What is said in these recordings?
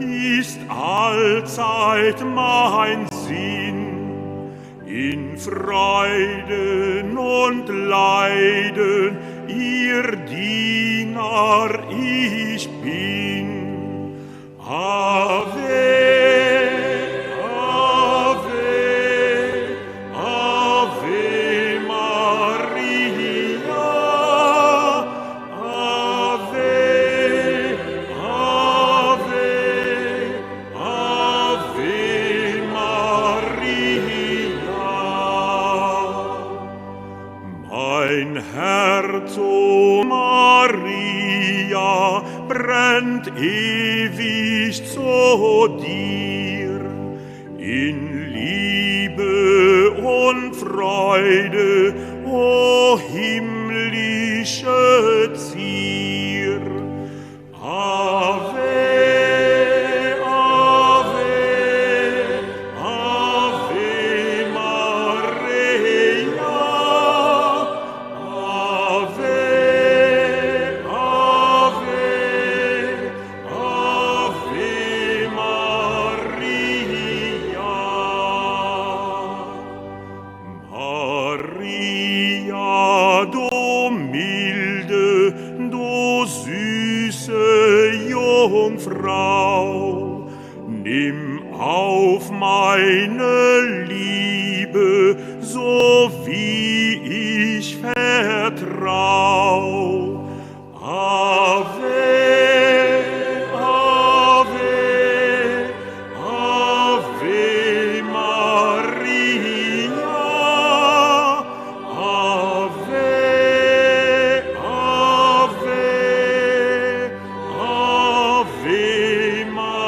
Ist allzeit mein Sinn. In Freuden und Leiden ihr Diener ich bin. Ave, Ave, Ave Maria, Ave, Ave, Ave Maria. Mein Herz, o Maria, brennt ewig zu dir. In Liebe und Freude, o himmlische Zier. Ave, Ave, Ave Maria, Ave, Ave, Ave Maria. Maria, du milde, du süße Jungfrau, nimm auf meine Liebe, so wie ich vertrau. Ave, Ave, Ave Maria, Ave, Ave, Ave Maria.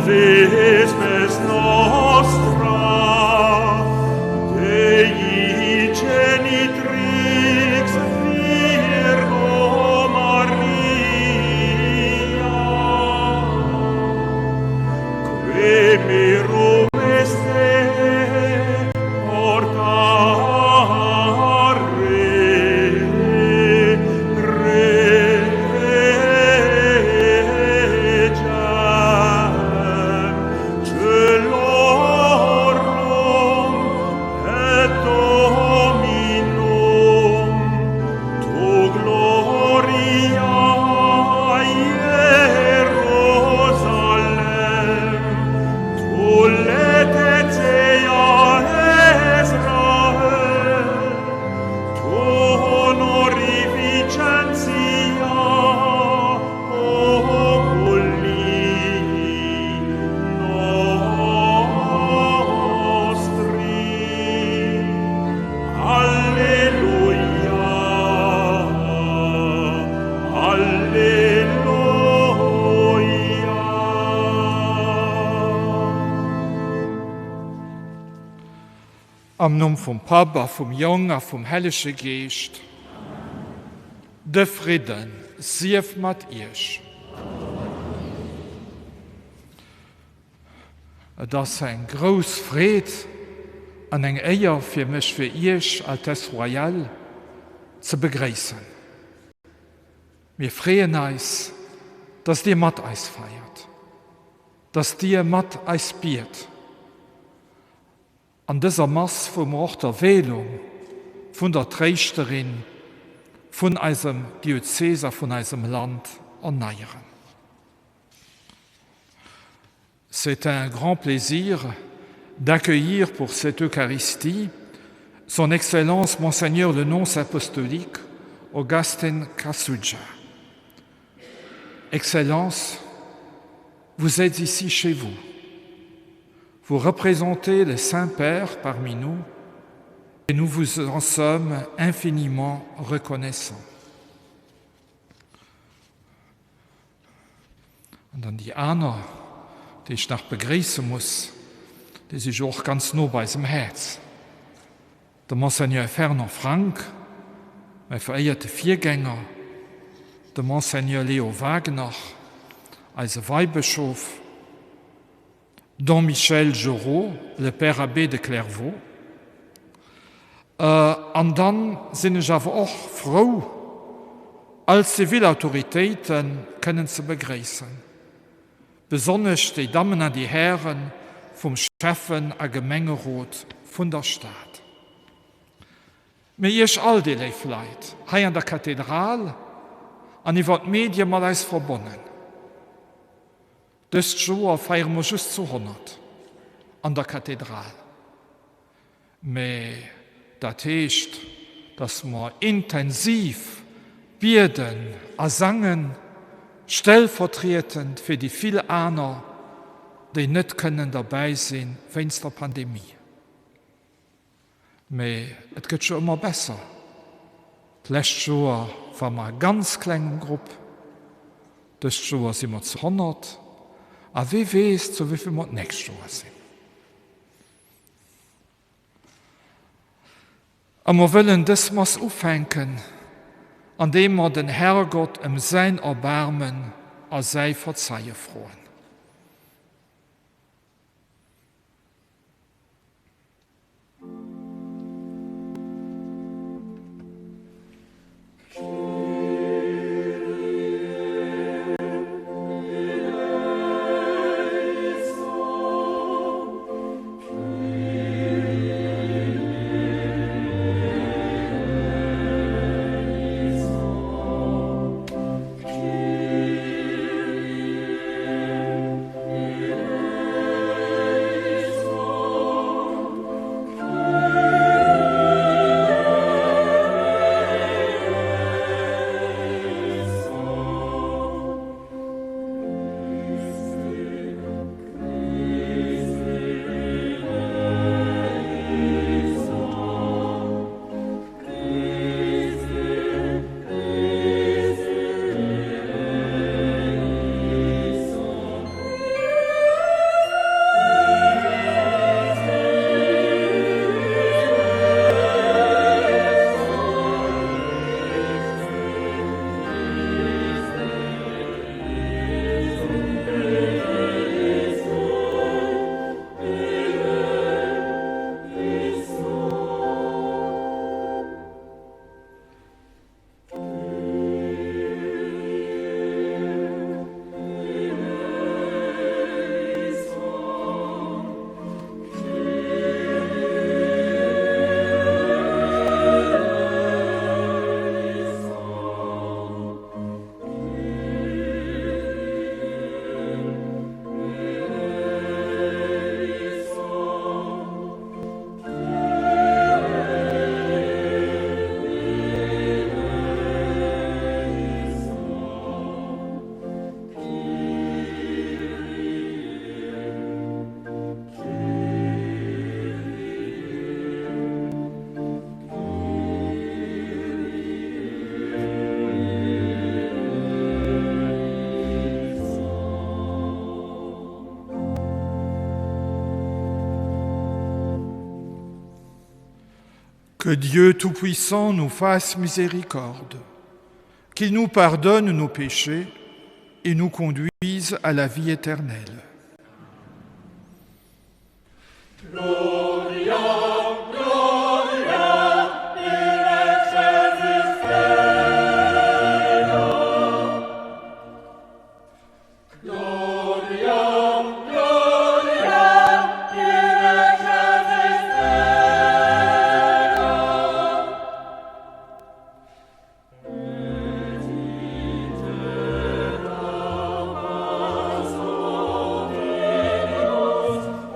Ave spes nostra, Dei genitrix Virgo Maria, Que mirum est te portare regem Celorum et Dominum, tu gloria Ierusalem, tu laetitia Israel, tu honorificentia populi nostri. Alleluia, alleluia. Am Numm vum Papp a vum Jong a vum Hellege Geescht. De Fridden sief mat iech. Et ass eng grouss Freed an eng Éier fir mech fir Iech, Altesse Royale, ze begréissen. Mir freeën eis, dass Dir mat eis feiert, dass Dir mat eis biet. An dëser Mass, wou mer och d'Erwählung vun der Tréischterin vun eisem Diözes a vun eisem Land erneieren. C'est un grand plaisir d'accueillir pour cette Eucharistie Son Excellence Monseigneur le Nonce apostolique Augustin Kassuja. Excellence, vous êtes ici chez vous. Vous représentez le Saint-Père parmi nous et nous vous en sommes infiniment reconnaissants. An dann déi aner, déi ech nach begréisse muss, déi si jo och ganz no bei eisem Häerz, de Monseigneur Fernand Frank, mäi veréierte Virgänger, de Monseigneur Leo Wagner, eise Weibëschof, Don Michel Jorot, le Père Abbé de Clairvaux. An dann sinn ech awer och frou, all zivil Autoritéite kënnen ze begréissen, besonnesch déi Dammen an déi Häre vum Schäffen a Gemengerot vun der Stad. Mee Iech all, dir léif Leit hei an der Kathedral an iwwer d'Medie mat eis verbonnen. Dëst Joer feiere mer just zu 100 an der Kathedral, mä dat heescht, dass mer intensiv bieden a sangen, stellvertrietend fir déi vill aner, déi net kënnen derbäi si wéinst der Pandemie. Mee et gëtt jo ëmmer besser. D'lescht Joer war mer e ganz klengem Grupp, dëst Joer si mer zu 100 a wee weess zu wéi vill mer d'nächst Joer sinn. A mer wëllen dës Mass ufänken, andeem mer den Herrgott ëm säin Erbaarmen a säi Verzeie froen. Que Dieu Tout-Puissant nous fasse miséricorde, qu'il nous pardonne nos péchés et nous conduise à la vie éternelle. Gloria, gloria, in excelsis Deo. Gloria, gloria, in excelsis Deo. Et in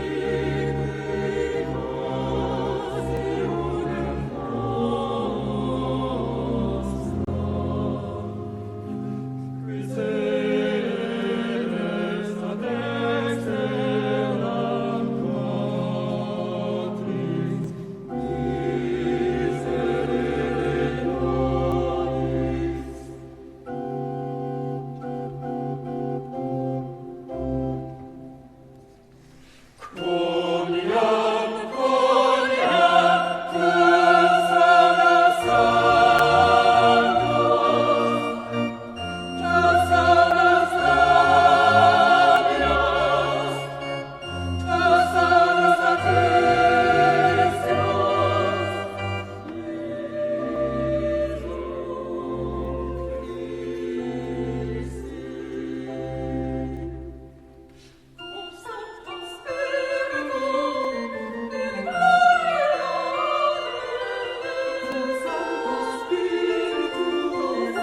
terra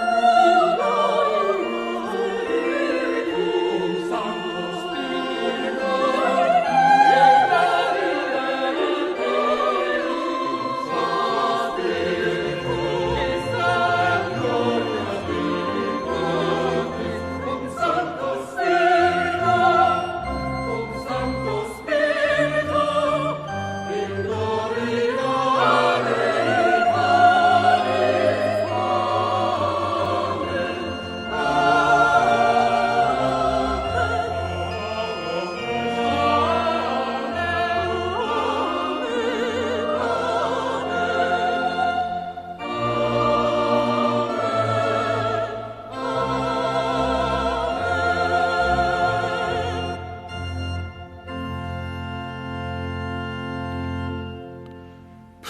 pax omnibus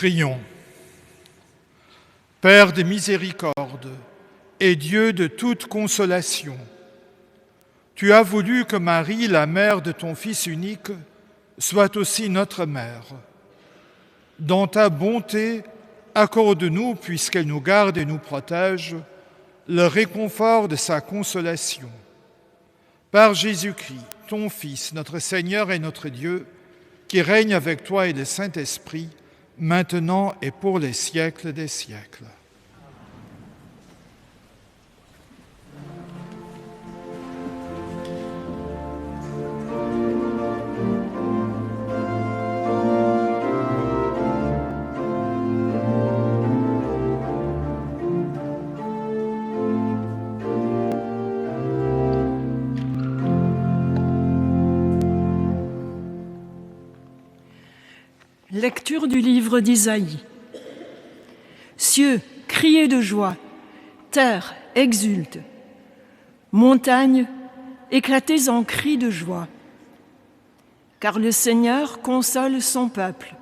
Prions. Père de miséricorde et Dieu de toute consolation, Tu as voulu que Marie, la mère de ton Fils unique, soit aussi notre mère. Dans ta bonté, accorde-nous, puisqu'elle nous garde et nous protège, le réconfort de sa consolation. Par Jésus-Christ, ton Fils, notre Seigneur et notre Dieu, qui règne avec toi et le Saint-Esprit, maintenant et pour les siècles des siècles. Lecture du livre d'Isaïe. Cieux, criez de joie, terre, exulte, montagne, éclatez en cris de joie. Car le Seigneur console son peuple,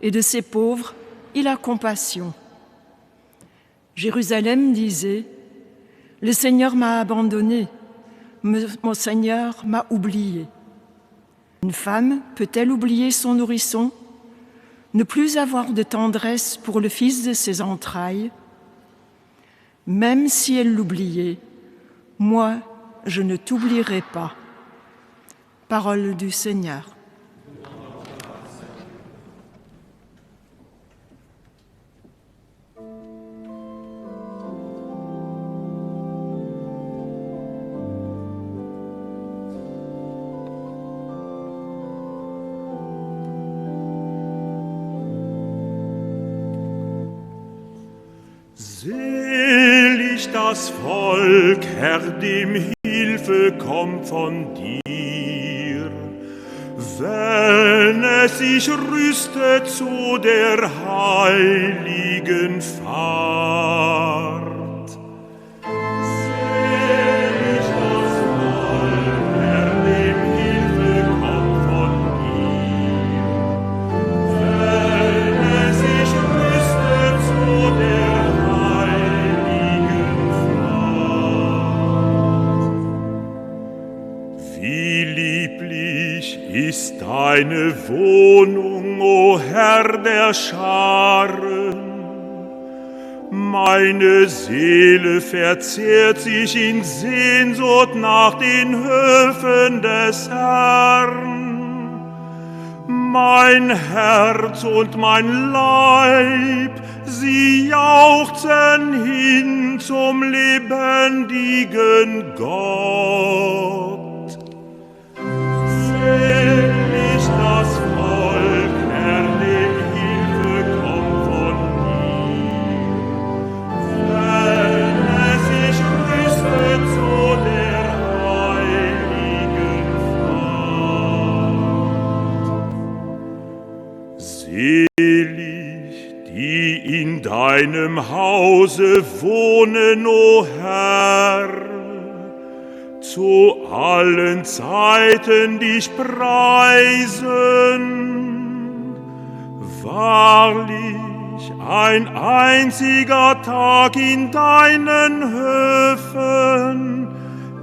et de ses pauvres, il a compassion. Jérusalem disait: Le Seigneur m'a abandonné, mon Seigneur m'a oublié. Une femme peut-elle oublier son nourrisson, ne plus avoir de tendresse pour le fils de ses entrailles? Même si elle l'oubliait, moi, je ne t'oublierai pas. Parole du Seigneur. Selig das Volk, Herr, dem Hilfe kommt von dir. Wenn es sich rüstet zu der heiligen Fahrt. Ist deine Wohnung, o Herr der Scharen, Meine Seele verzehrt sich in Sehnsucht nach den Höfen des Herrn. Mein Herz und mein Leib, sie jauchzen hin zum lebendigen Gott. Selig das Volk, Herr, dem Hilfe kommt von dir. Wenn es sich rüstet zu der heiligen Fahrt. Selig, die in deinem Hause wohnen, o Herr, zu allen Zeiten dich preisen. Wahrlich, ein einziger Tag in deinen Höfen,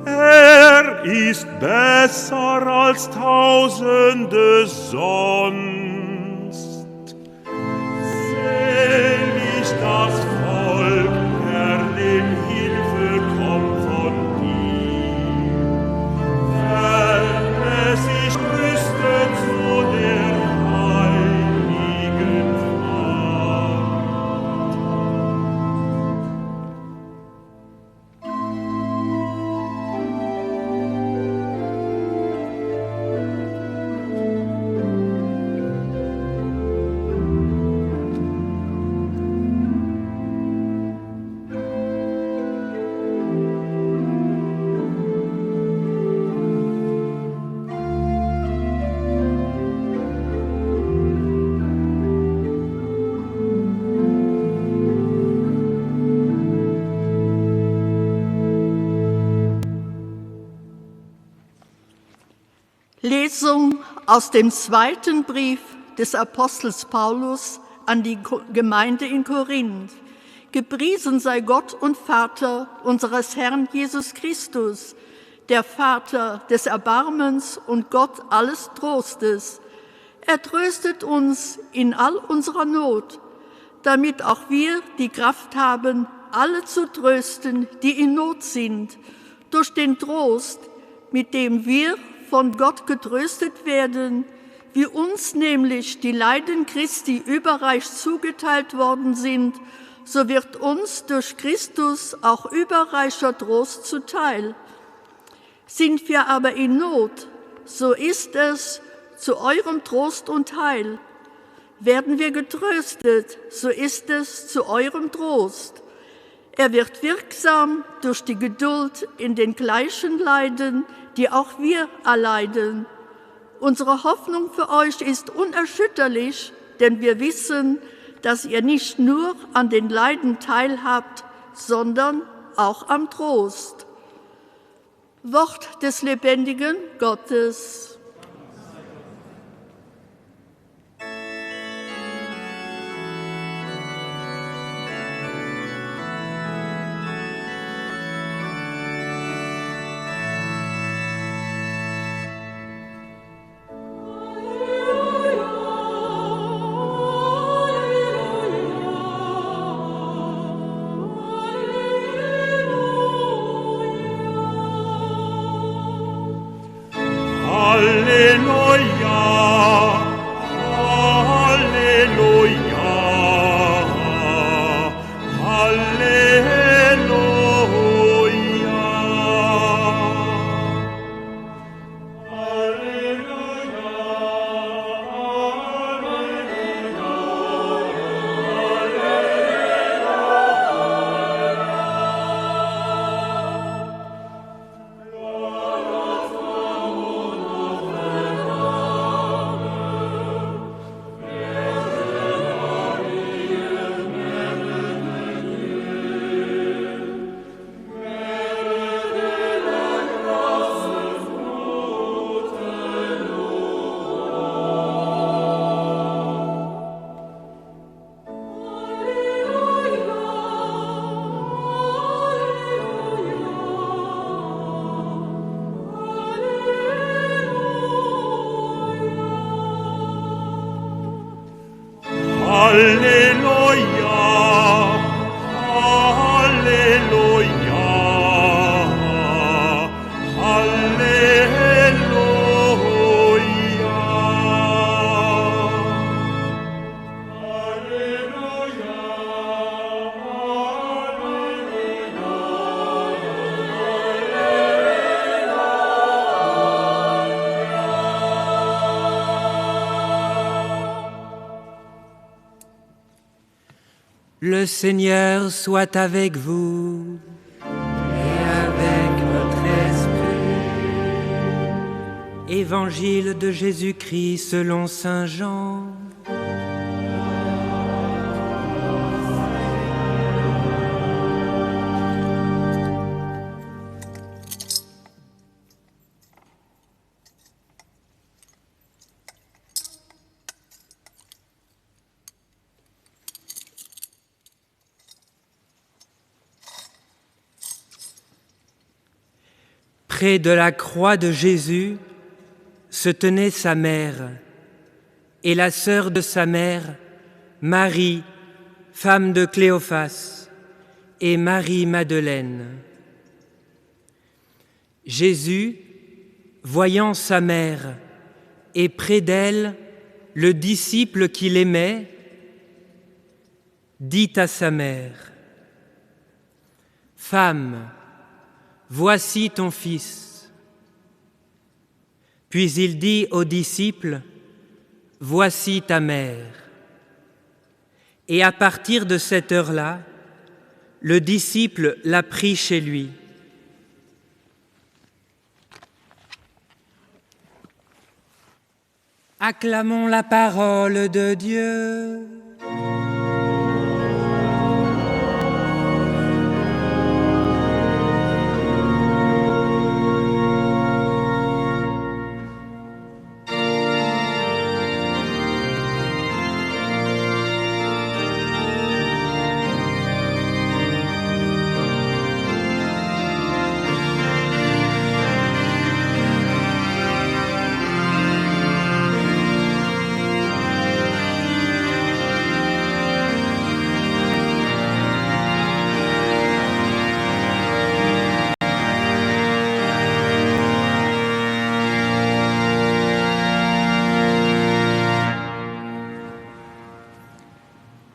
er ist besser als tausende sonst. Selig das Volk, Herr, dem Hilfe kommt von dir. Wenn es sich rüstet zu der heiligen Fahrt. Lesung aus dem zweiten Brief des Apostels Paulus an die Gemeinde in Korinth. Gepriesen sei Gott und Vater unseres Herrn Jesus Christus, der Vater des Erbarmens und Gott alles Trostes. Er tröstet uns in all unserer Not, damit auch wir die Kraft haben, alle zu trösten, die in Not sind, durch den Trost, mit dem wir von Gott getröstet werden, wie uns nämlich die Leiden Christi überreich zugeteilt worden sind, so wird uns durch Christus auch überreicher Trost zuteil. Sind wir aber in Not, so ist es zu eurem Trost und Heil. Werden wir getröstet, so ist es zu eurem Trost. Er wird wirksam durch die Geduld in den gleichen Leiden, die auch wir erleiden. Unsere Hoffnung für euch ist unerschütterlich, denn wir wissen, dass ihr nicht nur an den Leiden teilhabt, sondern auch am Trost. Wort des lebendigen Gottes. Le Seigneur soit avec vous et avec votre esprit. Évangile de Jésus-Christ selon Saint Jean. Près de la croix de Jésus se tenait sa mère et la sœur de sa mère, Marie, femme de Cléophas, et Marie Madeleine. Jésus, voyant sa mère et près d'elle le disciple qu'il aimait, dit à sa mère: Femme, voici ton fils. Puis il dit au disciple: Voici ta mère. Et à partir de cette heure-là, le disciple l'a pris chez lui. Acclamons la parole de Dieu.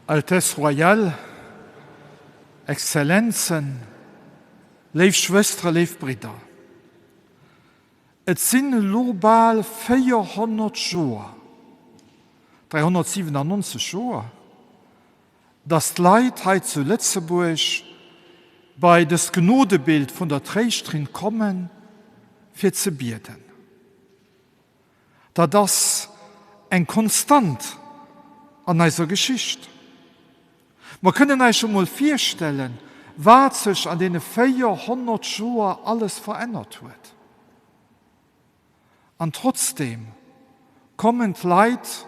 Altesse Royale, Exzellenzen, léif Schwëstere, léif Bridder. Et sinn elo bal 400 Joer, 397 Joer, datt d'Leit hei zu Lëtzebuerg bei dëst Gnodebild vun der Tréischterin kommen, fir ze bieden. Dat ass eng Konstant an eiser Geschicht. Mer kënnen eis jo mol virstellen, wat sech an deene 400 Joer alles verännert huet. An trotzdeem kommen d'Leit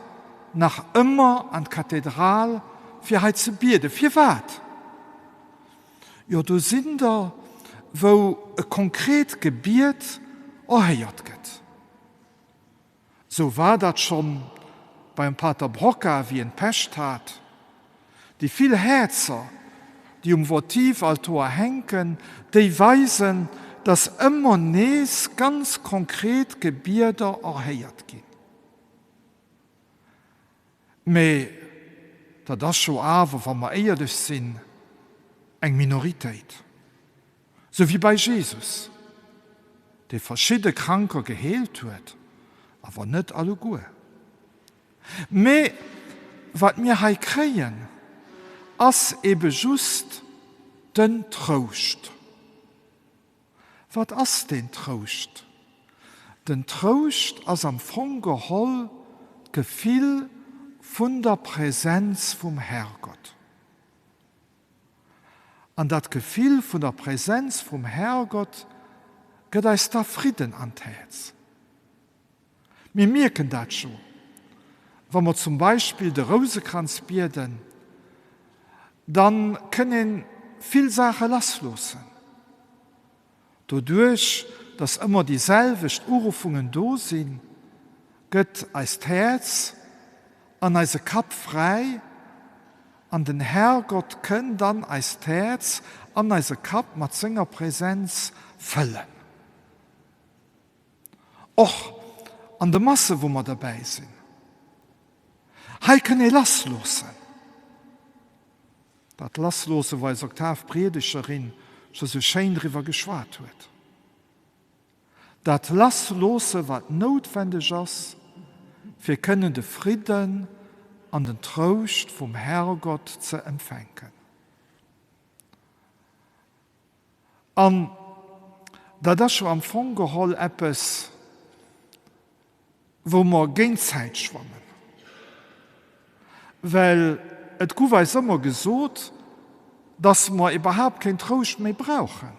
nach ëmmer an d'Kathedral fir hei ze bieden. Firwat? Jo, do sinn der, wou e konkret Gebiet erhéiert gëtt. Sou war dat schonn beim Pater Brocka, wéi en d'Pescht hat. Déi vill Häerzer, déi um Votivaltoer hänken, déi weisen, dass ëmmer nees ganz konkret Gebieder erhéiert ginn. Mee dat ass jo awer, wa mer éierlech sinn, eng Minoritéit. Sou wéi bei Jesus, dee verschidde Kranker geheelt huet, awer net alleguer. Mee wat mir hei kréien, ass ebe just den Trouscht. Wat ass deen Trouscht? Den Trouscht ass am Fong geholl d'Gefill vun der Präsenz vum Herrgott. An dat Gefill vun der Präsenz vum Herrgott gëtt eis da Fridden an d'Häerz. Mir mierken dat scho wa mer zum Beispill de Rousekranz bieden, dann kënn een vill Saache lassloossen. Doduerch dass ëmmer déi selwecht Uruffungen do sinn, gëtt eist Häerz an eise Kapp fräi an den Herrgott kënn dann eist Häerz an eise Kapp mat senger Präsenz fëllen. Och an de Masse wou mer derbäi sinn. Hei kënn ee lassloossen. Dat Lassloosse wou eis Oktavpriedegerin scho sou schéin driwwer geschwat huet. Dat Lassloosse wat noutwendeg ass, fir kënnen de Fridden an den Trouscht vum Herrgott ze empfänken. An dat ass jo am Fong geholl eppes, wou mer géint d'Zäit schwammen. Well et guff eis ëmmer gesot, dass mer iwwerhaapt keen Trouscht méi brauchen,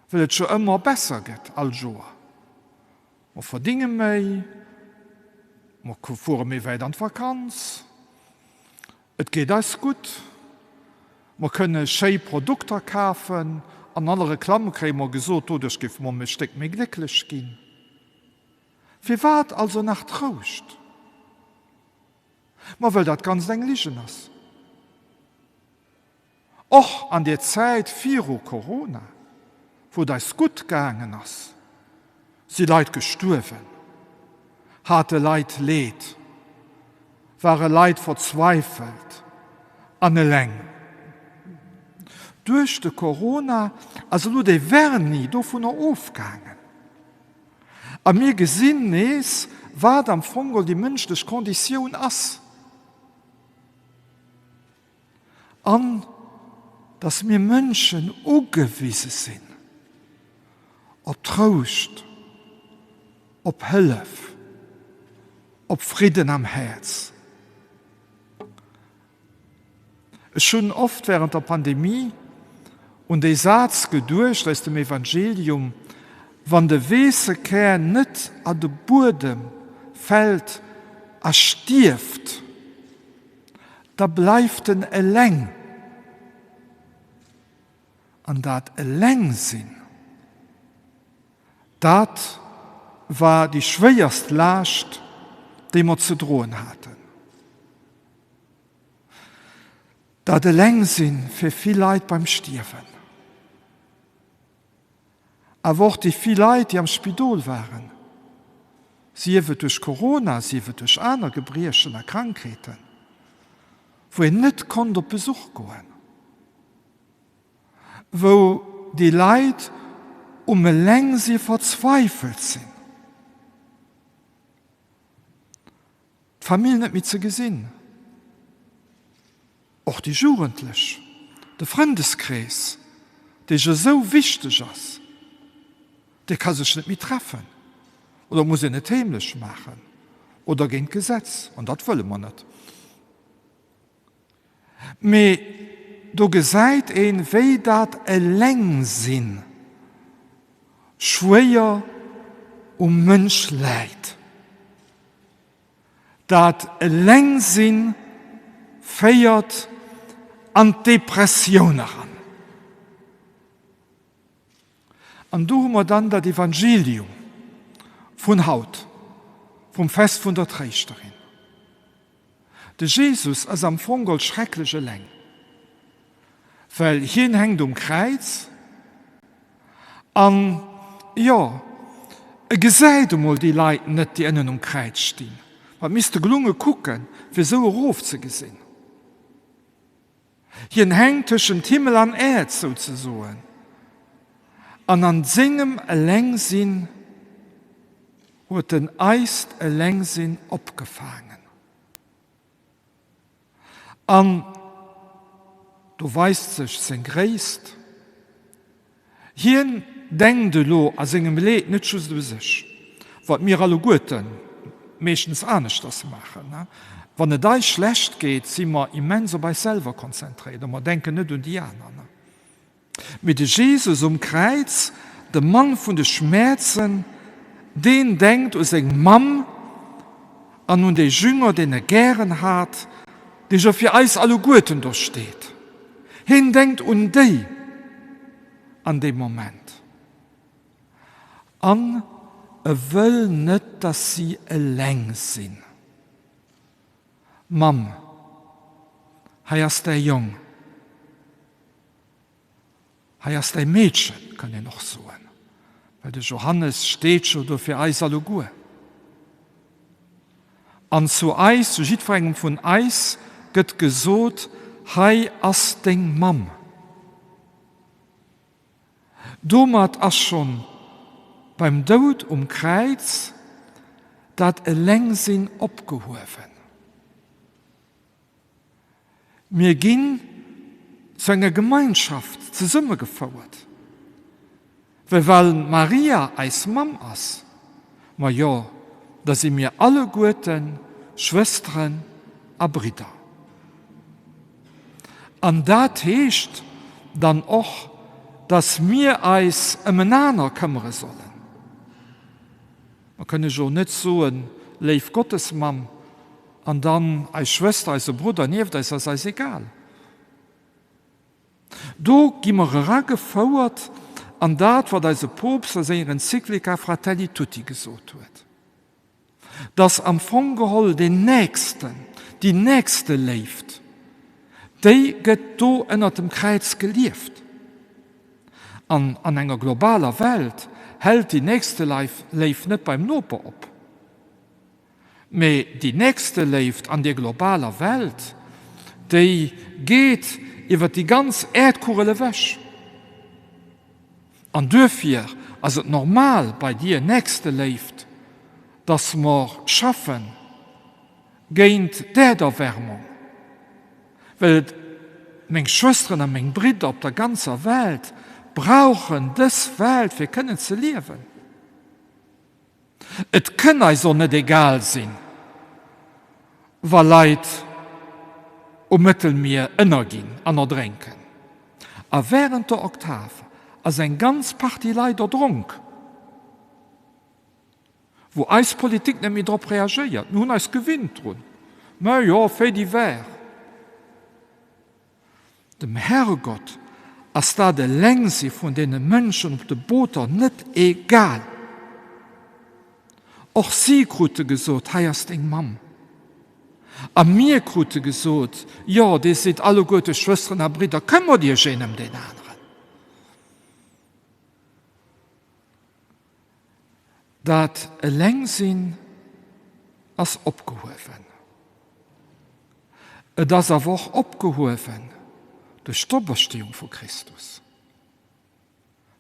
well et jo ëmmer besser gëtt all Joer. Mer verdinge méi, mer fuere méi wäit an d'Vakanz, et geet eis gutt, mer kënne schéi Produkter kafen, an alle Reklamme kréie mer gesot, doduerch géife mer e Stéck méi glécklech ginn. Firwat also nach Trouscht? Ma well dat Ganzt eng Ligen ass. Och an der Zäit viru Corona, wou et eis gutt gaangen ass, si Leit gestuerwen, hate Leit Leed, ware Leit verzweifelt an eleng. Duerch de Corona ass elo de Vernis dovunner ofgaangen a mir gesinn nees, wat am Fong geholl déi mënschlech Konditioun ass. An dass mir Mënschen ugewise sinn op Trouscht, op Hëllef, op Fridden am Häerz. Ech hunn oft während der Pandemie un dee Saz geduecht aus dem Evangelium, Wann de Weessekär net a de Buedem fält a stierft, Da bleift en eleng. An dat Elengsinn, dat war déi schwéierst Laascht, déi mer ze droen haten. Dat Elengsinn fir vill Leit beim Stierwen. Awer och déi vill Leit, déi am Spidol waren, sief et duerch Corona, sief et duerch aner Gebriechen a Krankheeten. Wou een net konnt op Besuch goen. Wou déi Leit um Elengsi verzweifelt sinn. D'Famill net méi ze gesinn. Och déi Jugendlech, de Frëndeskrees, dee jo esou wichteg ass, dee ka sech net méi treffen oder muss een et heemlech maachen oder géint d'Gesetz, an dat wëlle mer net. Mee do gesäit een, wéi dat Elengsinn schwéier um Mënsch läit. Dat Elengsinn féiert an d'Depressioun eran. An do hu mer dann dat Evangelium vun haut, vum Fest vun der Tréischterin. De Jesus ass am Fong geholl schrecklech eleng, well hien hänkt um Kräiz an, jo, e gesäit emol déi Leit net, déi ënnen um Kräiz stinn. Ma et misst e gelunge kucken, fir esou erofzegesinn. Hien hänkt tëschent Himmel an Äerd souzesoen, an an sengem Elengsinn huet en eist Elengsinn opgefaangen. An do weist sech seng Gréisst. Hien denkt elo a sengem Leed net just u sech, wat mir alleguerte meeschtens aneschters maachen. Wann et eis schlecht geet, si mer immens op eis selwer konzentréiert a mer denken net un déi aner. Mee de Jesus um Kräiz, de Mann vun de Schmäerzen, deen denkt u seng Mamm an un dee Jünger, deen e gären hat, dee jo fir eis alleguerten do steet. Hien denkt un déi an deem Moment. An e wëll net, dass si eleng sinn. Mamm, hei ass däi Jong. Hei ass däi Meedchen, kann een och soen, well de Johannes steet jo do fir eis alleguer. An zu eis, zu jiddwerengem vun eis gëtt gesot, Hei ass deng Mamm. Domat ass schonn beim Doud um Kräiz dat Elengsinn opgehuewen. Mir ginn zu enger Gemeinschaft zesummegefouert, well well Maria eis Mamm ass, ma jo, da si mir alleguerte Schwësteren a Bridder. An dat heescht dann och, dass mir eis ëm enaner këmmere sollen. Mer kënne jo net soen, Léif Gottesmamm, an dann eis Schwëster, eise Brudder nieft eis ass eis egal. Do gi mer eragefouert an dat, wat eise Poopst a senger Enzyklika Fratelli Tutti gesot huet, dass am Fong geholl den Nächsten, déi Nächsteléift, déi gëtt do ënnert dem Kräiz gelieft. An an enger globaler Welt hält déi Nächsteléift net beim Noper op. Mee déi Nächsteléift an deer globaler Welt, déi geet iwwer déi ganz Äerdkugel ewech. An duerfir ass et normal bei dier Nächsteléift, dass mer schaffe géint d'Äerderwärmung, well et meng Schwësteren a meng Bridder op der ganzer Welt brauchen dës Welt fir kënnen ze liewen. Et kënn eis och net egal sinn, wa Leit um Mëttelmier ënnerginn an erdrénken. A während der Oktav ass eng ganz Partie Leit erdronk, wou eis Politik net méi drop reagéiert. Mir hunn eis gewinnt drun. Mä jo, fait divers. Dem Herrgott ass dat Elengsi vun deene Mënschen op de Booter net egal. Och si krute gesot, Hei ass deng Mamm. A mir krute gesot, Jo, dir sidd alleguerte Schwësteren a Bridder, këmmert iech een ëm deen aneren. Dat Elengsinn ass opgehuewen. Et ass awer och opgehuewen duerch d'Opersteeung vu Christus.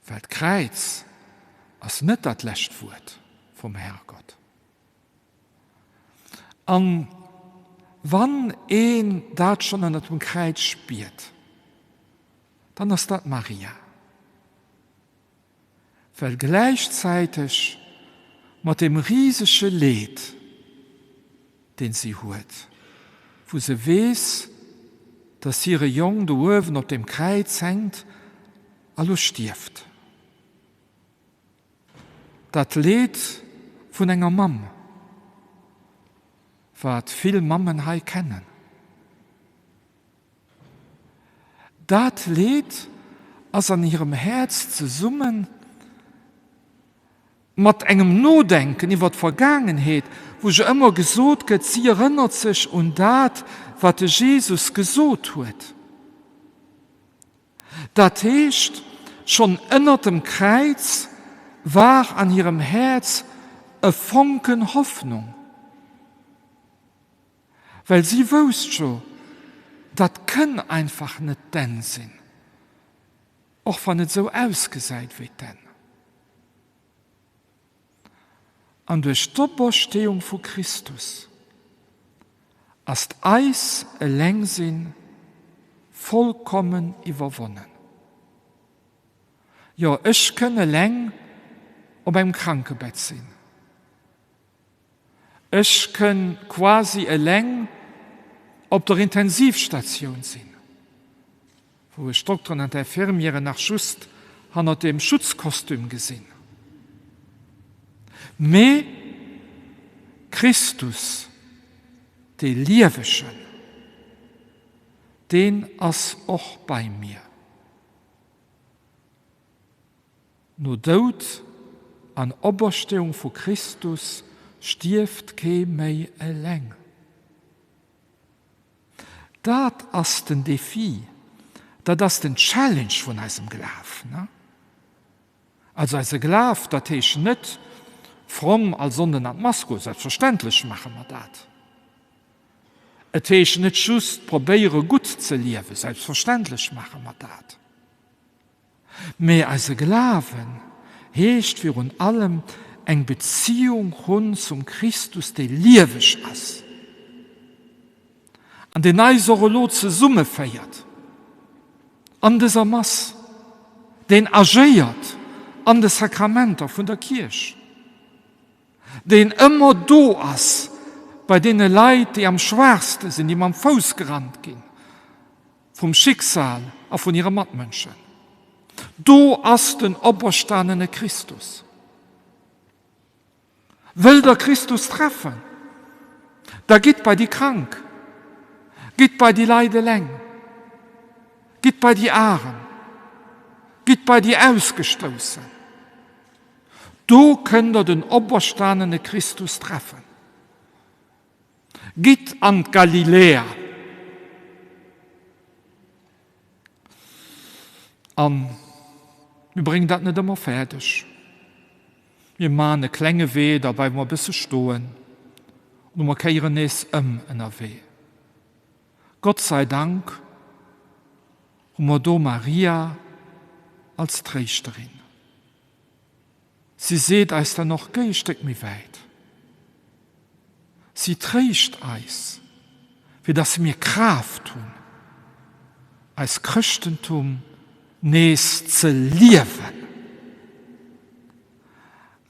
Well d'Kräiz ass net dat lescht Wuert vum Herrgott. An wann een dat schonn ënnert dem Kräiz spiert, dann ass dat d'Maria. Well gläichzäiteg mat deem risege Leed, deen si huet, wou se weess, dass hire Jong do uewen op deem Kräiz hänkt a lo stierft, dat Leed vun enger Mamm, wat vill Mammen hei kennen, Dat Leed ass an hirem Häerz zesumme mat engem Nodenken iwwer d'Vergaangenheet, wou jo ëmmer gesot gëtt, si erënnert sech un dat, wat de Jesus gesot huet. Dat heescht, schonn ënnert dem Kräiz war an hirem Häerz e Fonken Hoffnung. Well si wousst jo, dat kënn einfach net d'Enn sinn, och wann et esou ausgesäit wéi d'Enn. An duerch d'Opersteeung vu Christus ass d'eis Elengsinn vollkommen iwwerwonnen. Jo, ech kënn eleng op engem Krankebett sinn. Ech kënn quasi eleng op der Intensivstatioun sinn, wou ech d'Dokteren an d'Infirmieren nach just hannert dem Schutzkostüm gesinn. Mee Christus, dee Liewegen, deen ass och bei mir. No Doud an Opersteeung vu Christus stierft kee méi eleng. Dat ass den Defi, dat ass den Challenge vun eisem Glaf. Also eise Glaf, dat heescht net fromm all Sonnden an d'Mass goen, selbstverständlech maache mer dat. Et heescht net just probéiere gutt ze liewen, selbstverständlech maache mer dat. Mee eise Glawen heescht virun allem eng Beziung hunn zum Christus, dee lieweg ass an deen eis och elo zesummeféiert an dëser Mass, deen agéiert an de Sakramenter vun der Kierch, deen ëmmer do ass bei deene Leit, déi am schwaachste sinn, déi mam Fouss gerannt ginn. Vum Schicksal a vun hire Matmënschen. Do ass den operstanene Christus. Wëllt der Christus treffen, da gitt bei déi Krank, gitt bei déi Leit eleng, gitt bei déi Arem, gitt bei déi Ausgestoussen. Do kënnt der den operstanene Christus treffen. Gitt an d'Galiläa. A mir bréngen dat net ëmmer fäerdeg. Mir maachen e klenge Wee, da bleiwe mer e bësse stoen oder mer kéieren nees ëm ënnerwee. Gott sei Dank hu mer do Maria als Tréischterin. Si seet eis dann och, Géi e Stéck méi wäit. Si tréischt eis, fir dass mir Kraaft hunn, eist Chrëschtentum nees ze liewen.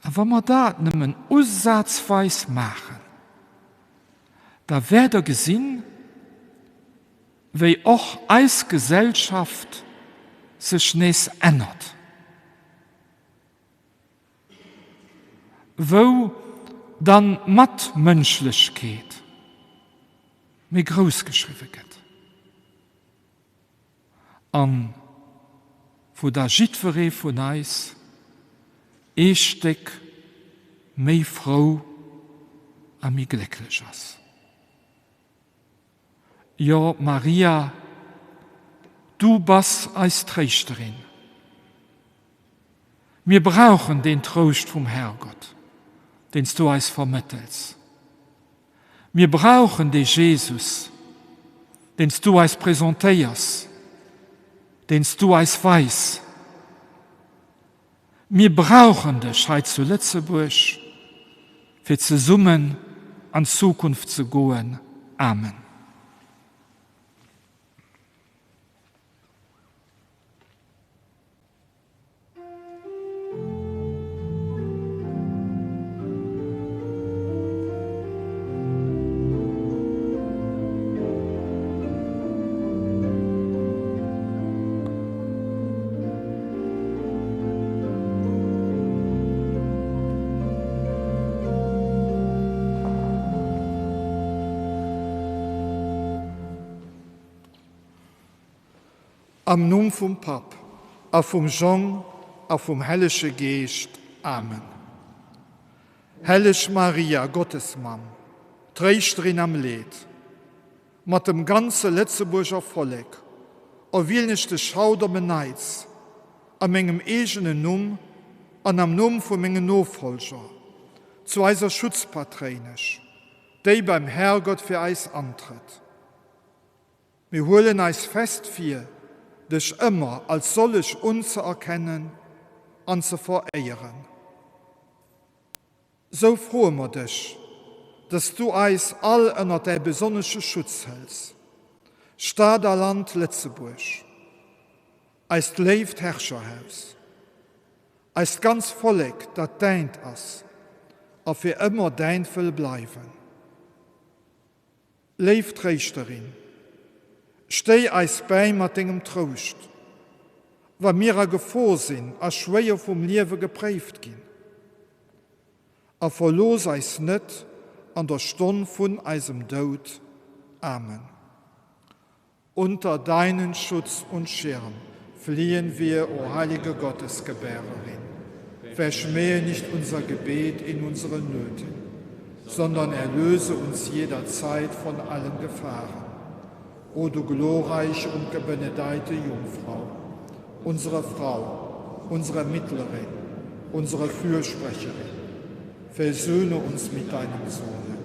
A wa mer dat nëmmen usazweis maachen, da wäert Der gesinn, wéi och eis Gesellschaft sech nees ännert. Wou dann d'Matmënschlechkeet méi grouss geschriwwe gëtt an wou da jiddweree vun eis ee Stéck méi frou a méi glécklech ass. Jo, Maria, du bass eis Tréischterin. Mir brauchen deen Trouscht vum Herrgott, deen s du eis vermëttels. Mir brauchen dee Jesus. Deen s du eis presentéiers, deen s du eis weis. Mir brauchen dech hei zu Lëtzebuerg, fir zesummen an d'Zukunft ze goen. Amen. Am Numm vum Papp a vum Jong a vum Hellege Geescht. Amen. Helleg Maria, Gottesmamm, Tréischterin am Leed, mat dem ganze Lëtzebuerger Vollek erwielen ech dech haut op en Neits a mengem eegenen Numm an am Numm vu mengen Nofolger zu eiser Schutzpatréinesch, déi beim Herrgott fir eis antrëtt. Mir huelen eis fest vir, dech ëmmer als sollech unzëerkennen an ze veréieren. Sou froe mer dech, dass du eis all ënner däi besonnesche Schutz hëls, Stad a Land Lëtzebuerg, eist léift Herrscherhaus, eist ganz Vollek, dat däint ass a fir ëmmer däint wëll bleiwen. Léif Tréischterin, stéi eis bäi mat dengem Trouscht, wa mir a Gefor sinn a schwéier vum Liewe gepréift ginn. A verlooss eis net an der Stonn vun eisem Doud. Amen. Unter deinen Schutz und Schirm fliehen wir, o heilige Gottesgebärerin. Verschmähe nicht unser Gebet in unseren Nöten, sondern erlöse uns jederzeit von allen Gefahren. O du glorreiche und gebenedeite Jungfrau, unsere Frau, unsere Mittlerin, unsere Fürsprecherin, versöhne uns mit deinem Sohne,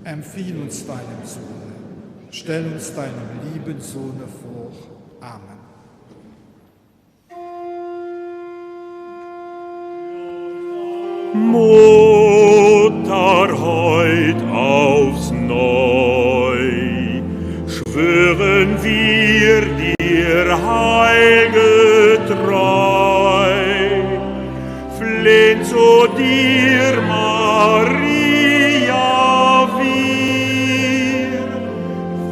empfiehl uns deinem Sohne, stell uns deinem lieben Sohne vor. Amen. Mutter heut aufs Neu schwören wir dir heilgetreu flehn zu dir Maria wir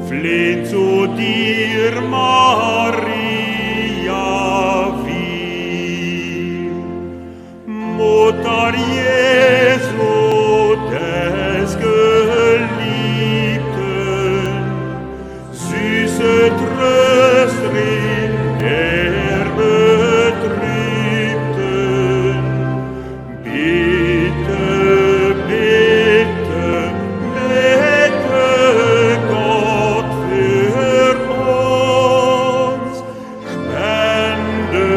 flehn zu dir Maria wir Mutter Jesu des Geliebten Süße Trösterin der Betrübten, bitte, bitte, bitte Gott für uns, spende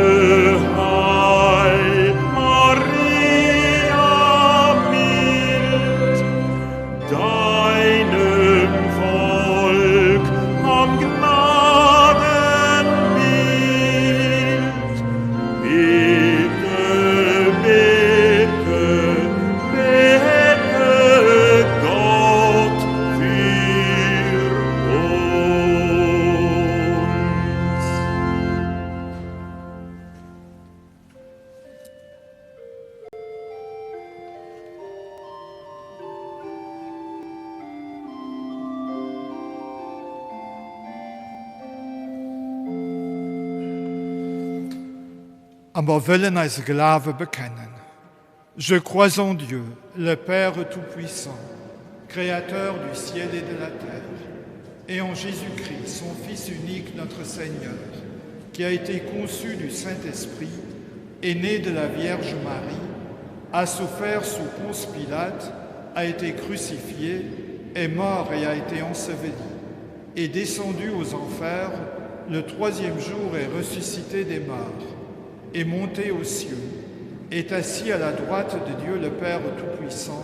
Heil, Maria mild, deinem Volk am Gnadenbild. Bitte, bitte, bitte Gott für uns. A mer wëllen eise Glawe bekennen. Je crois en Dieu, le Père Tout-Puissant, Créateur du ciel et de la terre, et en Jésus-Christ, son Fils unique, notre Seigneur, qui a été conçu du Saint-Esprit, est né de la Vierge Marie, a souffert sous Ponce Pilate, a été crucifié, est mort et a été enseveli, est descendu aux enfers, le troisième jour est ressuscité des morts, est monté aux cieux, est assis à la droite de Dieu le Père Tout-Puissant,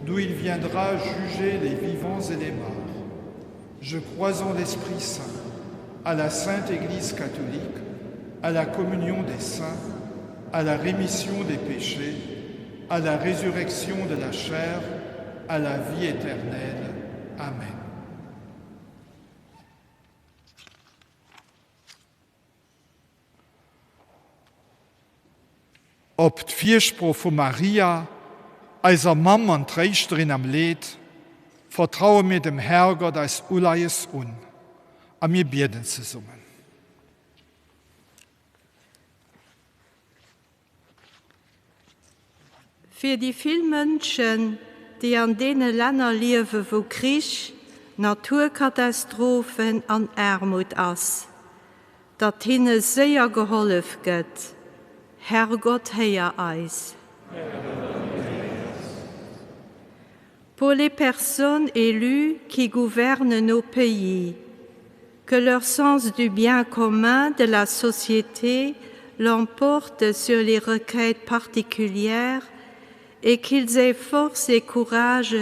d'où il viendra juger les vivants et les morts. Je crois en l'Esprit Saint, à la Sainte Église catholique, à la communion des saints, à la rémission des péchés, à la résurrection de la chair, à la vie éternelle. Amen. Op d'Firsprooch vu Maria, eiser Mamm an Tréischterin am Leed, vertraue mir dem Herrgott eist Uleies un a mir bieden zesummen. Fir déi vill Mënschen, déi an deene Länner liewe wou Krich, Naturkatastrophen an Aarmut ass, datt hinne séier gehollef gëtt. Herrgott héier eis. Pour les personnes élues qui gouvernent nos pays, que leur sens du bien commun de la société l'emporte sur les requêtes particulières et qu'ils aient force et courage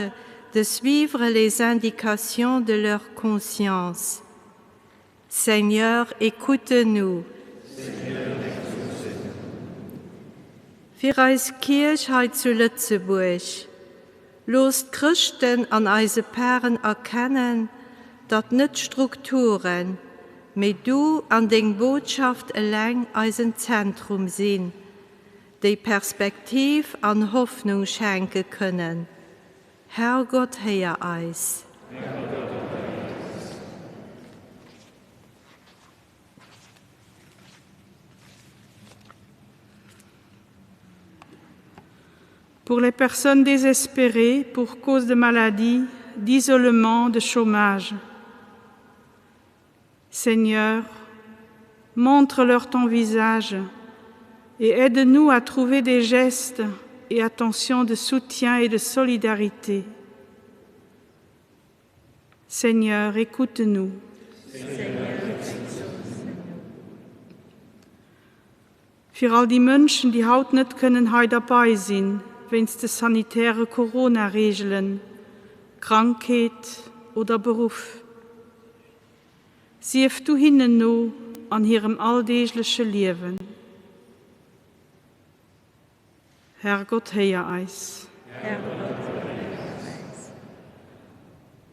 de suivre les indications de leur conscience. Seigneur, écoute-nous. Fir eis Kierch hei zu Lëtzebuerg, Looss d'Chrëschten an eise Paren erkennen, datt net d'Strukturen, mee du an deng Botschaft eleng eisen Zentrum sinn, déi Perspektiv an Hoffnung schenke kënnen. Herrgott, héier eis. Pour les personnes désespérées pour cause de maladie, d'isolement, de chômage. Seigneur, montre-leur ton visage et aide-nous à trouver des gestes et attentions de soutien et de solidarité. Seigneur, écoute-nous. Fir all déi Mënschen, déi haut net kënnen hei derbei sinn, wéinst de sanitäre Corona-Reegelen, Krankheet oder Beruff. Sief du hinnen no an hirem alldeegleche Liewen. Herrgott, héier eis. Herrgott, héier eis.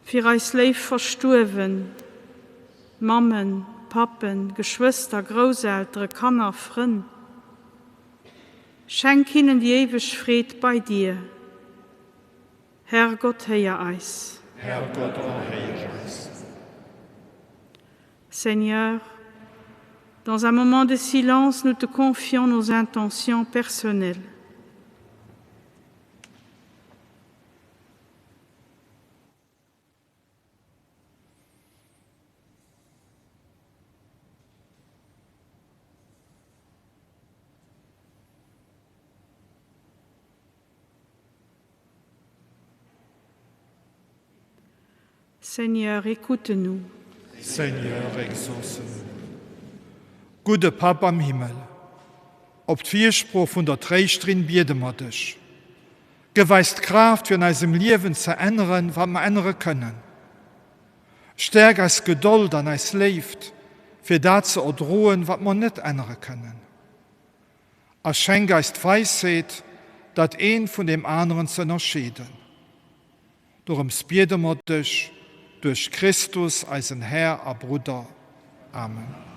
Fir eis léif Verstuerwen, Mammen, Pappen, Geschwëster, Grousseltere, Kanner, Frënn, schenk hinnen déi éiweg Freed bei dir. Herrgott, héier eis. Herrgott, erhéier eis. Seigneur, dans un moment de silence, nous te confions nos intentions personnelles. Seigneur, écoute-nous. Seigneur, exauce-nous. Gudde Papp am Himmel, op d'Firsprooch vun der Tréischterin biede mer dech, Gëff eis d'Kraaft fir an eisem Liewen ze änneren, wat mer ännere kënnen. Stäerk eis Gedold an eis Léift, fir dat ze erdroen, wat mer net ännere kënnen. A schenk eis d'Weisheet, dat eent vun deem aneren ze ënnerscheeden. Dorëms biede mer dech duerch Christus, eisen Här a Brudder. Amen.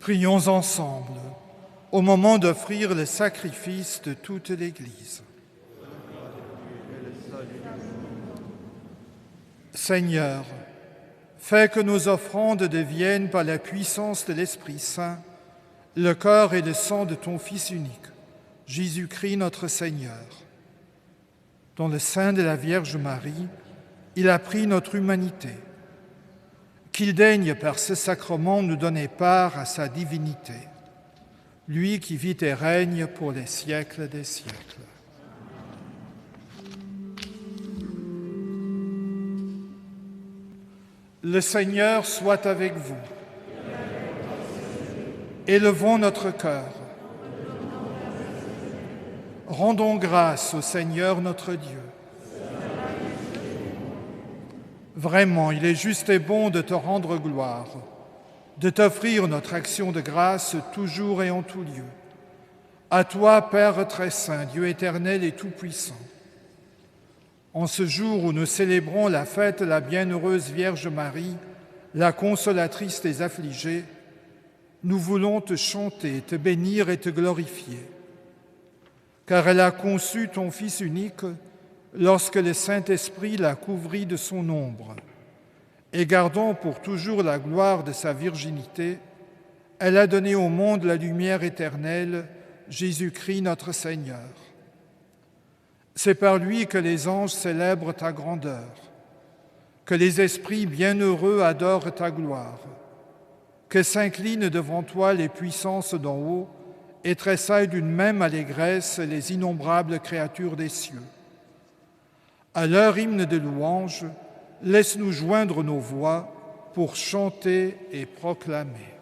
Prions ensemble au moment d'offrir le sacrifice de toute l'Église. Seigneur, fais que nos offrandes deviennent par la puissance de l'Esprit Saint le corps et le sang de ton Fils unique, Jésus-Christ notre Seigneur. Dans le sein de la Vierge Marie, il a pris notre humanité. Qu'il daigne par ce sacrement nous donner part à sa divinité, lui qui vit et règne pour les siècles des siècles. Le Seigneur soit avec vous. Élevons notre cœur. Rendons grâce au Seigneur notre Dieu. Vraiment, il est juste et bon de te rendre gloire, de t'offrir notre action de grâce toujours et en tout lieu. À toi, Père très saint, Dieu éternel et tout-puissant. En ce jour où nous célébrons la fête de la bienheureuse Vierge Marie, la consolatrice des affligés, nous voulons te chanter, te bénir et te glorifier. Car elle a conçu ton Fils unique lorsque le Saint-Esprit l'a couvri de son ombre. Et gardant pour toujours la gloire de sa virginité, elle a donné au monde la lumière éternelle, Jésus-Christ notre Seigneur. C'est par lui que les anges célèbrent ta grandeur, que les esprits bienheureux adorent ta gloire, que s'inclinent devant toi les puissances d'en haut et tressaillent d'une même allégresse les innombrables créatures des cieux. À leur hymne de louange, laisse-nous joindre nos voix pour chanter et proclamer.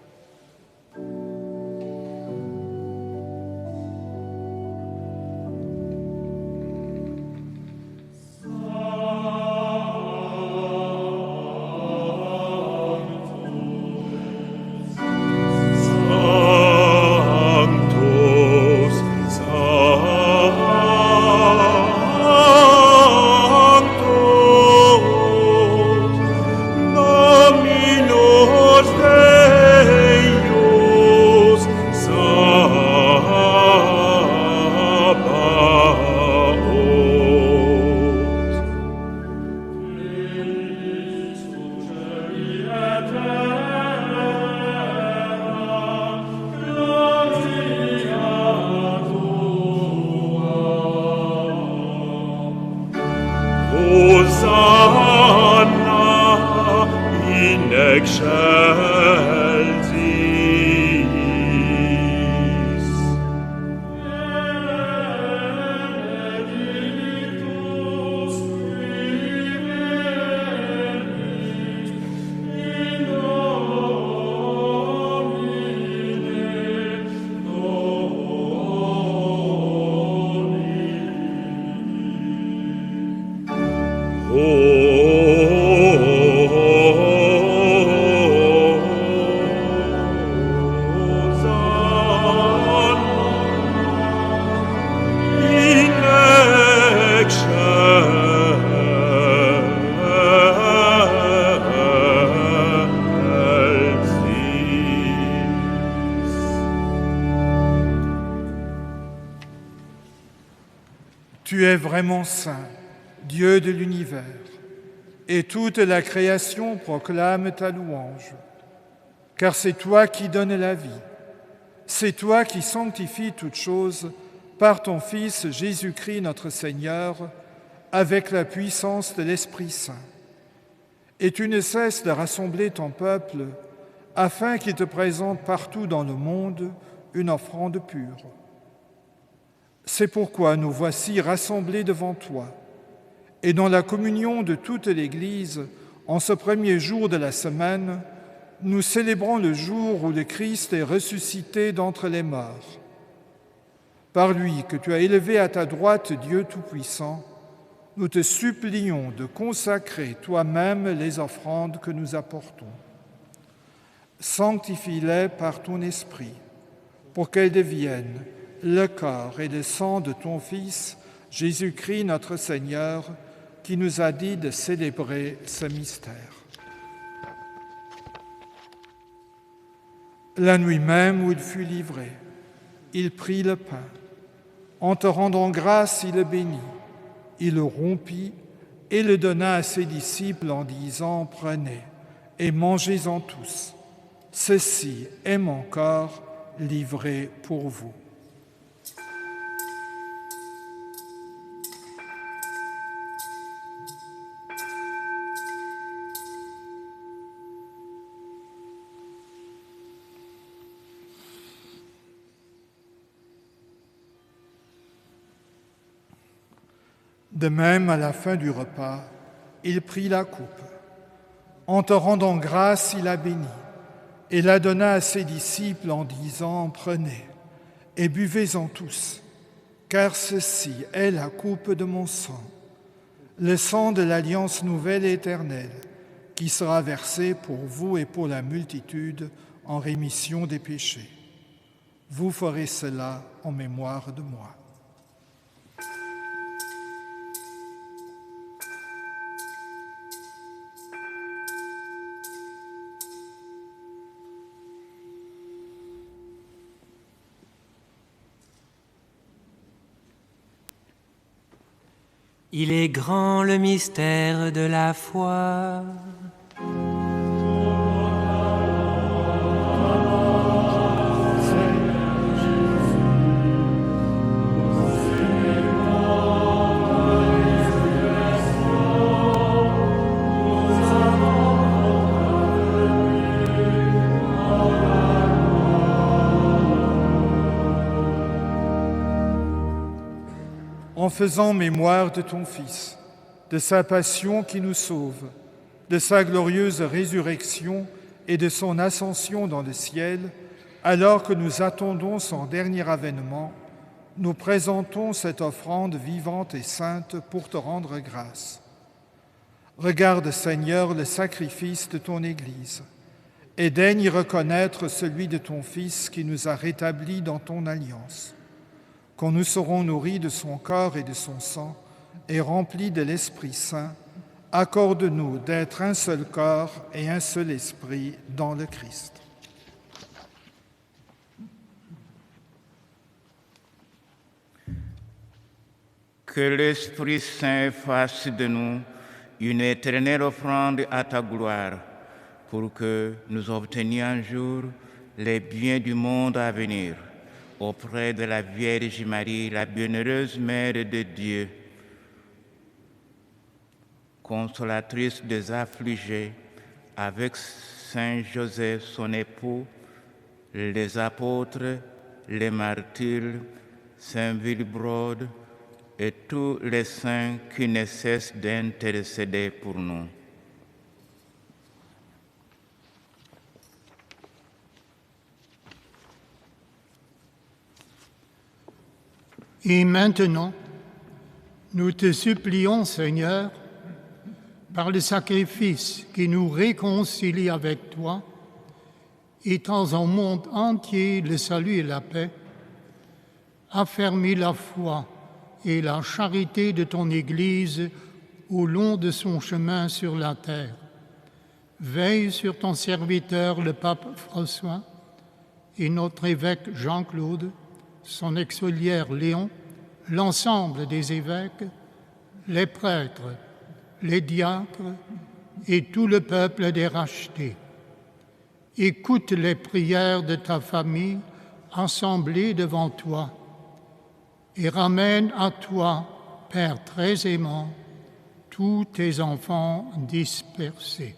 Tu es vraiment saint, Dieu de l'univers, et toute la création proclame ta louange. Car c'est toi qui donnes la vie, c'est toi qui sanctifies toutes choses par ton Fils Jésus-Christ notre Seigneur, avec la puissance de l'Esprit Saint. Et tu ne cesses de rassembler ton peuple afin qu'il te présente partout dans le monde une offrande pure. C'est pourquoi nous voici rassemblés devant toi, et dans la communion de toute l'Église, en ce premier jour de la semaine, nous célébrons le jour où le Christ est ressuscité d'entre les morts. Par lui que tu as élevé à ta droite Dieu Tout-Puissant, nous te supplions de consacrer toi-même les offrandes que nous apportons. Sanctifie-les par ton esprit, pour qu'elles deviennent le corps et le sang de ton Fils, Jésus-Christ notre Seigneur, qui nous a dit de célébrer ce mystère. La nuit même où il fut livré, il prit le pain. En te rendant grâce, il le bénit. Il le rompit et le donna à ses disciples en disant, Prenez et mangez-en tous. Ceci est mon corps livré pour vous. De même, à la fin du repas, il prit la coupe. En te rendant grâce, il la bénit et la donna à ses disciples en disant, Prenez et buvez-en tous, car ceci est la coupe de mon sang, le sang de l'alliance nouvelle et éternelle, qui sera versé pour vous et pour la multitude en rémission des péchés. Vous ferez cela en mémoire de moi. Il est grand le mystère de la foi. En faisant mémoire de ton Fils, de sa passion qui nous sauve, de sa glorieuse résurrection et de son ascension dans le ciel, alors que nous attendons son dernier avènement, nous présentons cette offrande vivante et sainte pour te rendre grâce. Regarde, Seigneur, le sacrifice de ton Église et daigne reconnaître celui de ton Fils qui nous a rétablis dans ton alliance. Quand nous serons nourris de son corps et de son sang et remplis de l'Esprit Saint, accorde-nous d'être un seul corps et un seul esprit dans le Christ. Que l'Esprit Saint fasse de nous une éternelle offrande à ta gloire, pour que nous obtenions un jour les biens du monde à venir, auprès de la Vierge Marie, la bienheureuse Mère de Dieu, consolatrice des affligés, avec Saint Joseph, son époux, les apôtres, les martyrs, Saint Willibrord et tous les saints qui ne cessent d'intercéder pour nous. Et maintenant, nous te supplions, Seigneur, par le sacrifice qui nous réconcilie avec toi, étant au monde entier le salut et la paix, affermis la foi et la charité de ton Église au long de son chemin sur la terre. Veille sur ton serviteur le pape François et notre évêque Jean-Claude, son auxiliaire Léon, l'ensemble des évêques, les prêtres, les diacres et tout le peuple des rachetés. Écoute les prières de ta famille assemblée devant toi et ramène à toi, Père très aimant, tous tes enfants dispersés.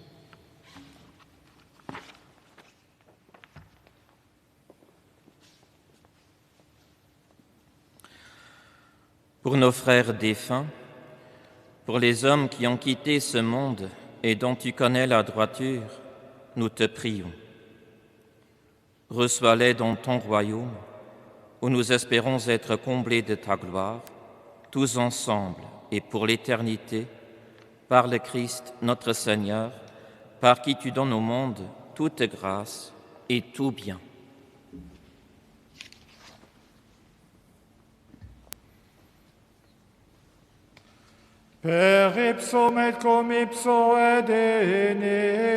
Pour nos frères défunts, pour les hommes qui ont quitté ce monde et dont tu connais la droiture, nous te prions. Reçois-les dans ton royaume, où nous espérons être comblés de ta gloire, tous ensemble et pour l'éternité, par le Christ notre Seigneur, par qui tu donnes au monde toute grâce et tout bien. Per ipsum et cum ipso et in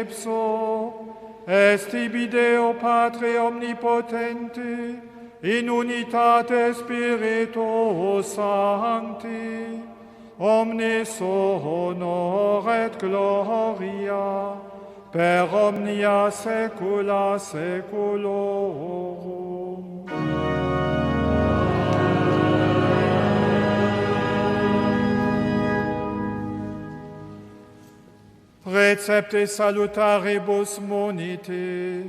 ipso. Est tibi Deo Patre omnipotenti, in unitate Spiritus Sancti, omnis honor et gloria per omnia saecula saeculorum. Recepte salutaribus moniti,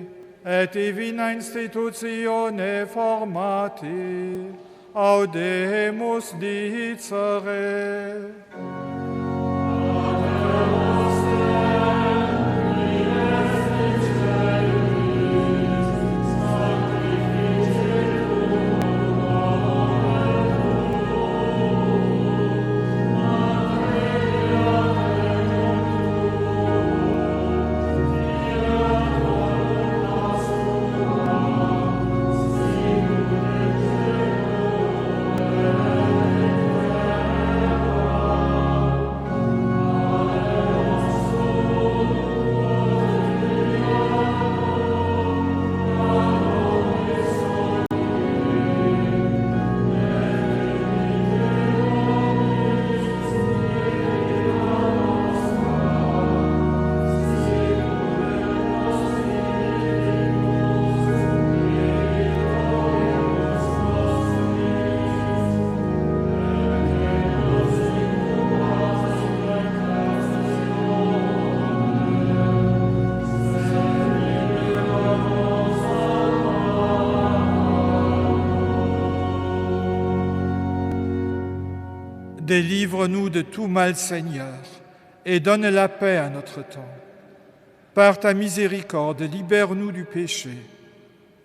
et divina institutione formati, audemus dicere. Délivre-nous de tout mal, Seigneur, et donne la paix à notre temps. Par ta miséricorde, libère-nous du péché.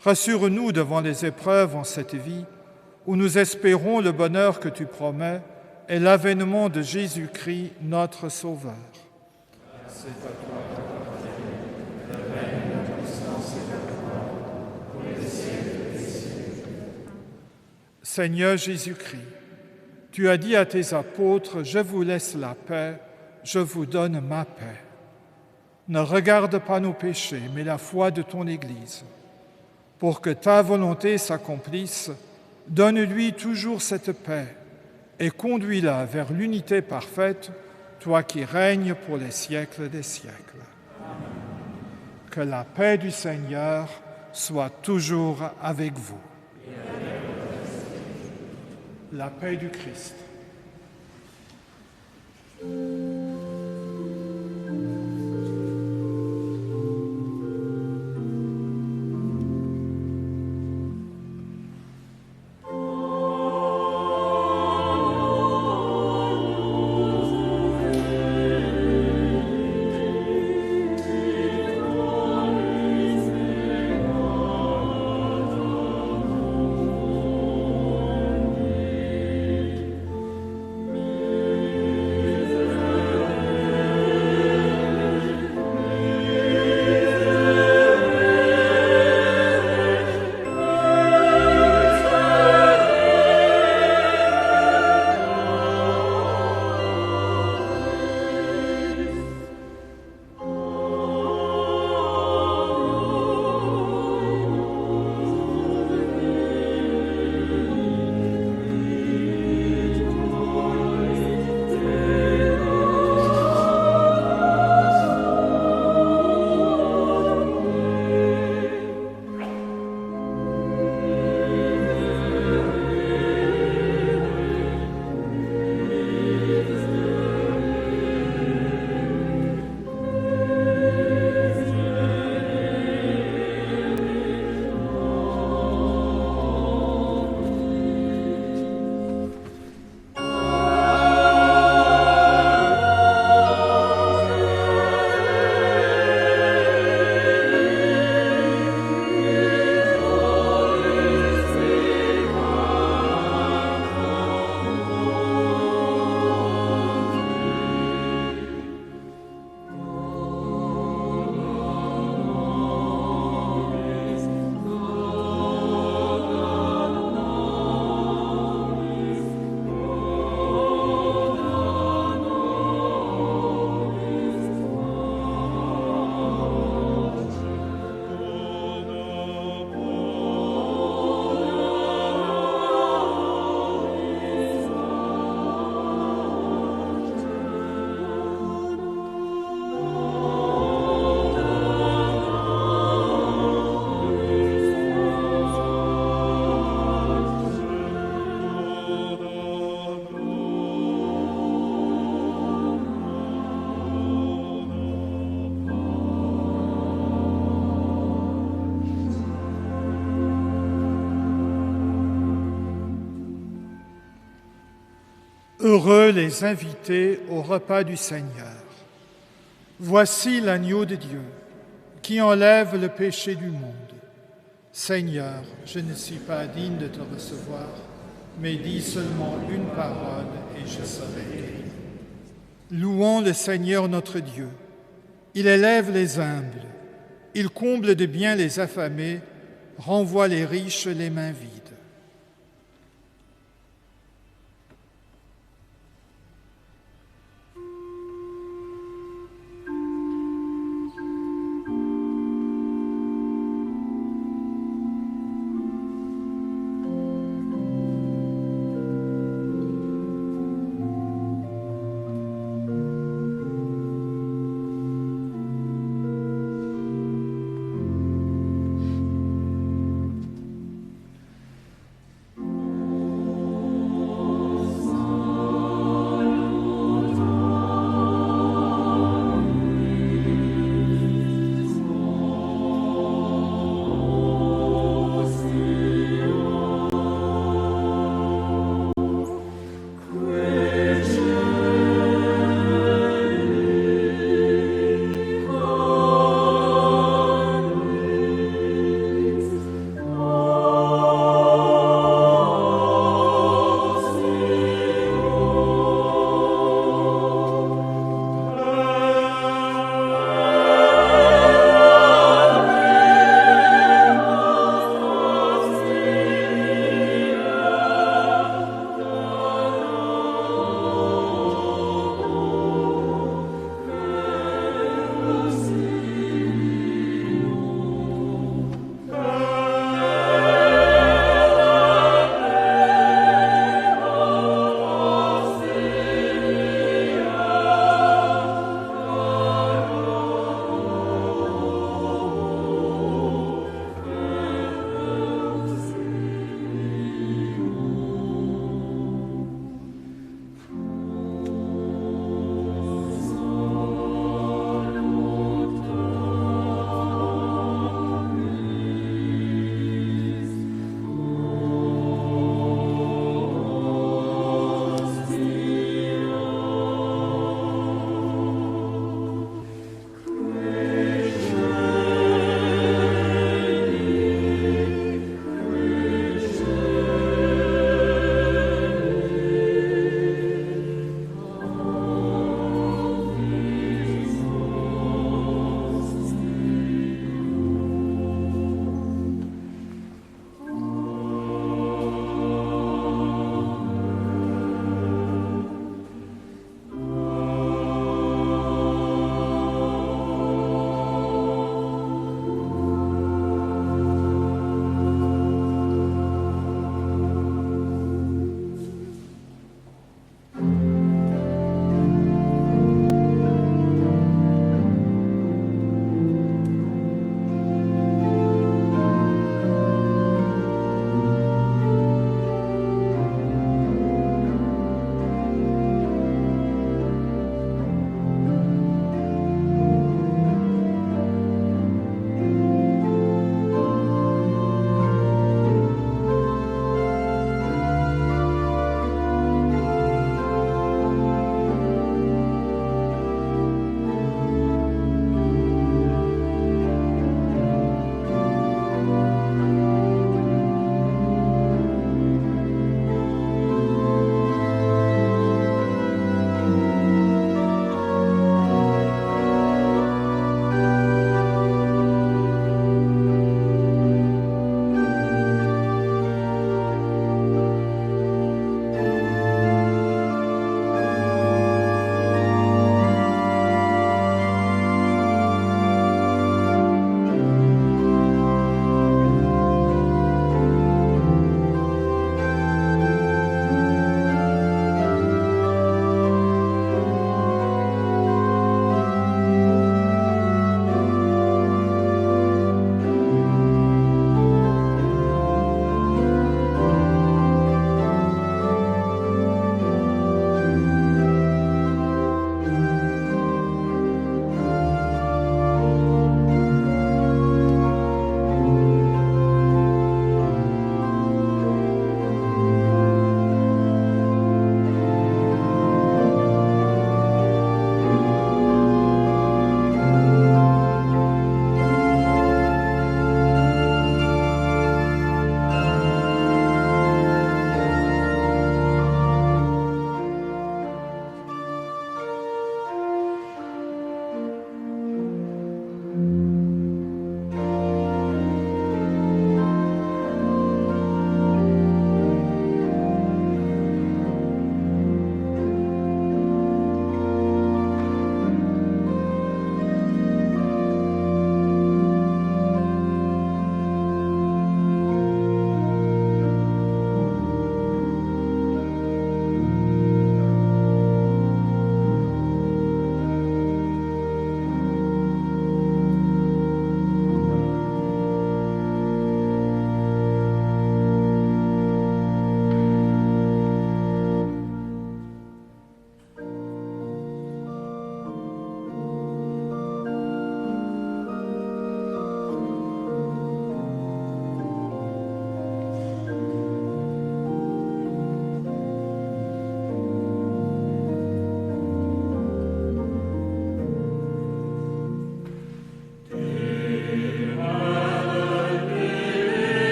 Rassure-nous devant les épreuves en cette vie où nous espérons le bonheur que tu promets et l'avènement de Jésus-Christ, notre Sauveur. Seigneur Jésus-Christ, tu as dit à tes apôtres, je vous laisse la paix, je vous donne ma paix. Ne regarde pas nos péchés, mais la foi de ton Église. Pour que ta volonté s'accomplisse, donne-lui toujours cette paix et conduis-la vers l'unité parfaite, toi qui règnes pour les siècles des siècles. Que la paix du Seigneur soit toujours avec vous. La paix du Christ. Heureux les invités au repas du Seigneur. Voici l'agneau de Dieu qui enlève le péché du monde. Seigneur, je ne suis pas digne de te recevoir, mais dis seulement une parole et je serai guéri. Louons le Seigneur notre Dieu. Il élève les humbles, il comble de bien les affamés, renvoie les riches les mains vides.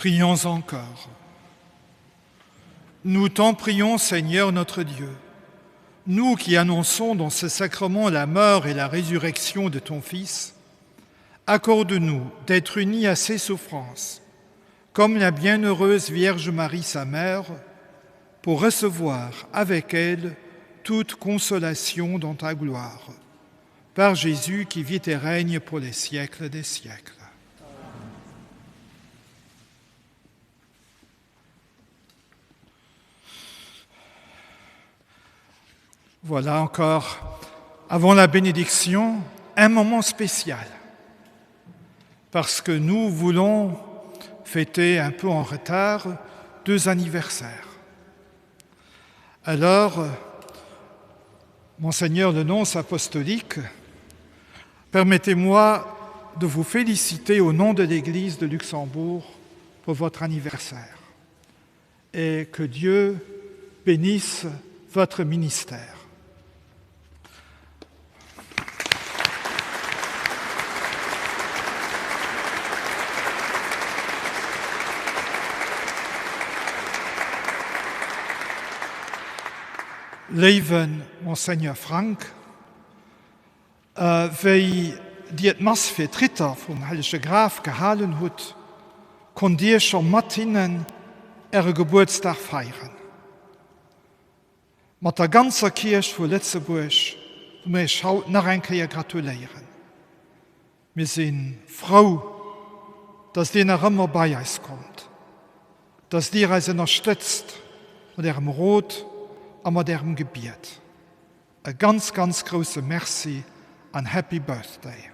Prions encore. Nous t'en prions, Seigneur notre Dieu, nous qui annonçons dans ce sacrement la mort et la résurrection de ton Fils, accorde-nous d'être unis à ses souffrances, comme la bienheureuse Vierge Marie sa mère, pour recevoir avec elle toute consolation dans ta gloire. Par Jésus qui vit et règne pour les siècles des siècles. Voilà encore, avant la bénédiction, un moment spécial, parce que nous voulons fêter un peu en retard deux anniversaires. Alors, Monseigneur le nonce apostolique, permettez-moi de vous féliciter au nom de l'Église de Luxembourg pour votre anniversaire et que Dieu bénisse votre ministère. Léiwe Monseigneur Frank, wéi Dir d'Mass fir d'Ritter vum Hellege Graf gehalen hutt, konnt Dir scho mat hinnen Äre Gebuertsdag feieren. Mat der ganzer Kierch vu Lëtzebuerg wëll mir Iech haut nach eng Kéier gratuléieren. Mir si frou, dass Dir nach ëmmer bei eis kommt, dass Dir eis ënnerstëtzt mat Ärem Rot a mat Ärem Gebiet. E ganz, ganz grousse Merci an Happy Birthday!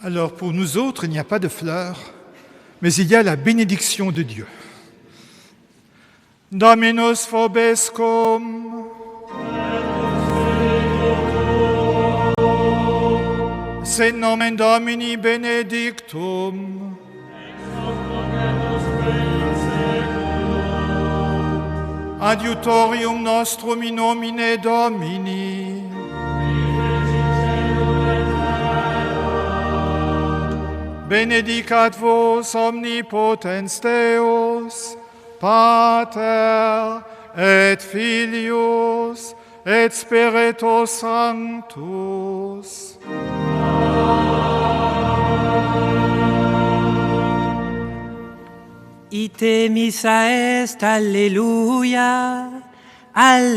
Alors pour nous autres, il n'y a pas de fleurs, mais il y a la bénédiction de Dieu. Dominus vobiscum. Sit nomen Domini benedictum. Adiutorium nostrum in nomine Domini. Benedicat vos omnipotens Deus, Pater et Filius et Spiritus Sanctus. Ite missa est, Alleluia, Alleluia.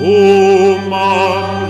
O Maria.